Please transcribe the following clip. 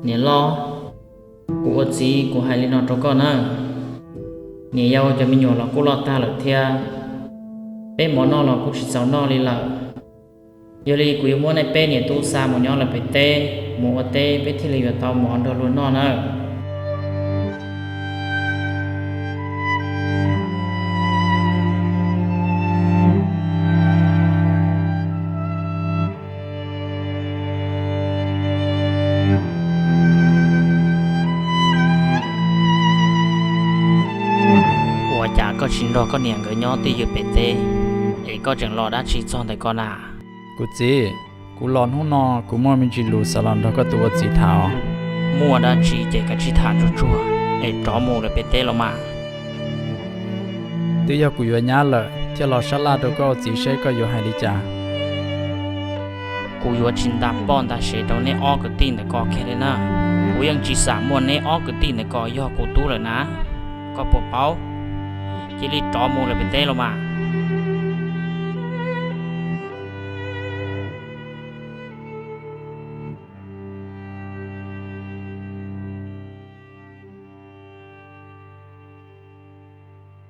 Niam loj, kuv ua txiv kuv hais li no rau koj na, niam yau cov me nyuam los kuj loj tag lawm thiab, peb mov noj los kuj tsis txaus noj li lawm. Yog li kuv yuav muab nej peb niam tub xa mus nyob lawm pem teb, mus ua teb peb thiaj li yuav tau mov nrog luag noj nawb. Ua cas koj tsis nrog koj niam nkawd nyob twj ywm pem teb, es koj tseem los dab tsi txog ntawm ko na? Kuv txiv, kuv los hnub no kuv muaj me ntsis lus xav los nrog koj tus ua txiv tham. Muaj dab tsi ces kav tsij tham tsuag tsuag, es rov mus lawm pem teb los mas. Twb yog kuv yuav nyab lawm thiaj los sab laj rau koj ua txiv seb koj yuav hais li cas. Kuv yuav tsis nta poj nta sev rau neb ob kwv tij ntawm ko kiag li na. Kuv yeej tsis xam muaj neb ob kwv tij ntawm ko yog kuv tub lawm na. Koj puas paub? Cia li rov mus lawm pem teb los mas.